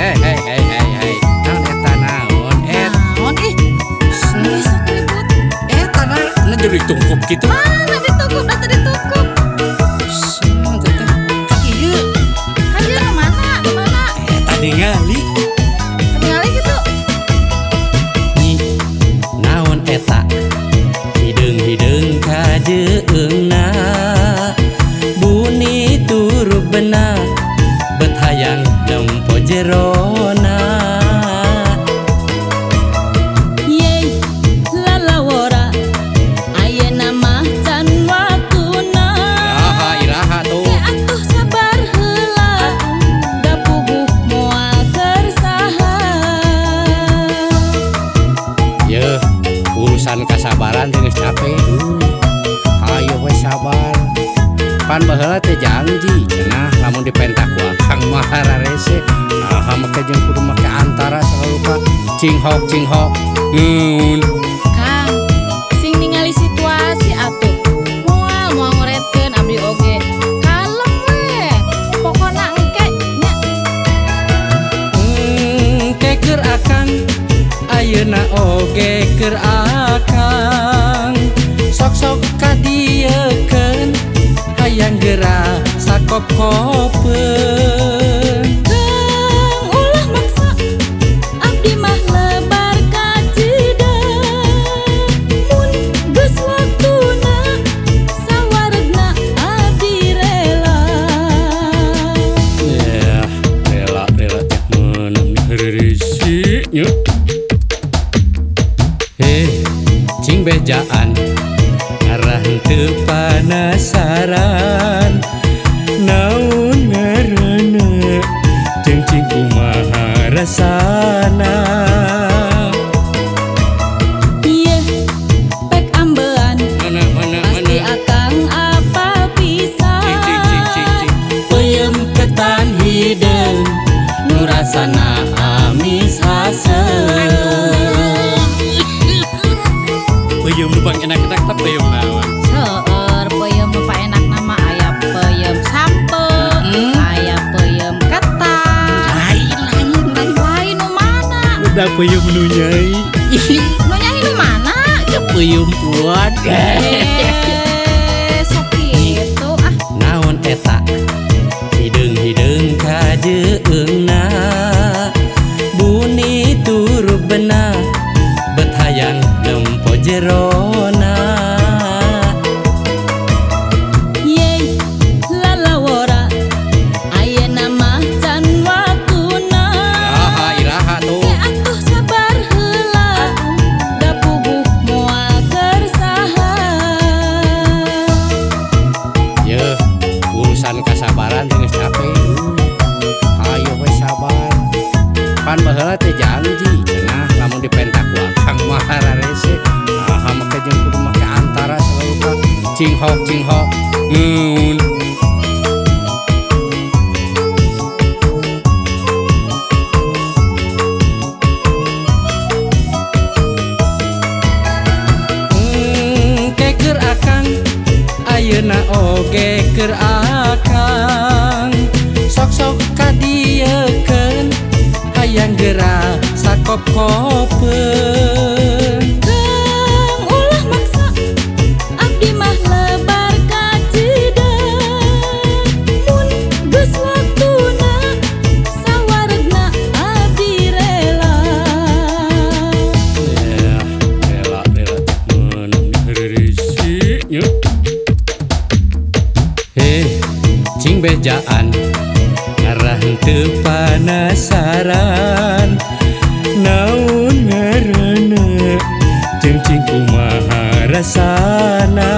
Hei hei hei hei hei. Naon eta, naon et? Naon ih? Ih, sok ribut. Eta na jadi tungkup gitu. Mana ditungkup, da teu ditungkup. Teh teh. Kan ieu. Kan ieu nu mana? Nu mana? Eta ningali. Ketinggali gitu. Nyi, naon eta? Hideung-hideung kajeungna. Buni turubna bet hayang nempo jerona. Yey, lalawora. Ayeuna mah can waktuna. Iraha, iraha tuh? Ke atuh sabar heula. Da puguh moal keur saha. Yeuh, urusan kasabaran teh geus capek. Hayo we sabar. Pan baheula teh janji cenah lamun dipentak ku akang mah hararese. Ah, make jeung kudu make antara selalu ka cinghok cinghok. Ngeun. Kang, sing ningali situasi atuh. Moal moal ngoretkeun abdi oge. Kalem we. Pokona engke nya. Engke keur akang, ayeuna oge keur akang. Sok-sok kadiekeun hayang geura sakop-kopeun. Kang, ulah maksa, abdi mah lebar kacida. Mun geus waktuna sawaregna abdi rela. Ya, rela rela teh meunang heureuy nya. Eh, cing bejaan ngarah teu panasaran. Naon ngaranna jeung cing kumaha rasana? Ieu pek ambean. Mana, mana? Pasti Mana? Akang apal pisan. Cing cing cing cing cing. Peuyeum ketan hideung nu rasana amis haseum. Peuyeum nu pang enak-enak teh peuyeum naon? Seueur peuyeum nu enak nama, aya peuyeum sampeu, aya peuyeum ketan. Lain, lain, lain. Lain nu mana? Udah peuyeum nu nyai. Nu nyai nu mana? Ya peuyeum puan. Eh, sok kitu ah. Naon eta? Hideung-hideung kajeungna. Buni turubna bet hayang nempo jerona. Yey, lalawora. Ayeuna mah can waktuna. Iraha, iraha tuh? Ke atuh sabar heula. Da puguh moal keur saha. Yeuh, urusan kasabaran teh geus capek. Hayo we sabar. Pan baheula teh janji cenah lamun dipentak ku akang mah hararese. Ah, make jeung kudu make antara selalu ka cinghok cinghok. Ngeun. Engke keur akang, ayeuna oge keur akang. Sok-sok kadiekeun hayang geura sakop-kopeun. Kang, ulah maksa, abdi mah lebar kacida. Mun geus waktuna sawaregna abdi rela. Ya, rela rela teh meunang heureuy nya. Eh, cing bejaan ngarah teu panasaran. Naon ngaranna jeung cing kumaha rasana?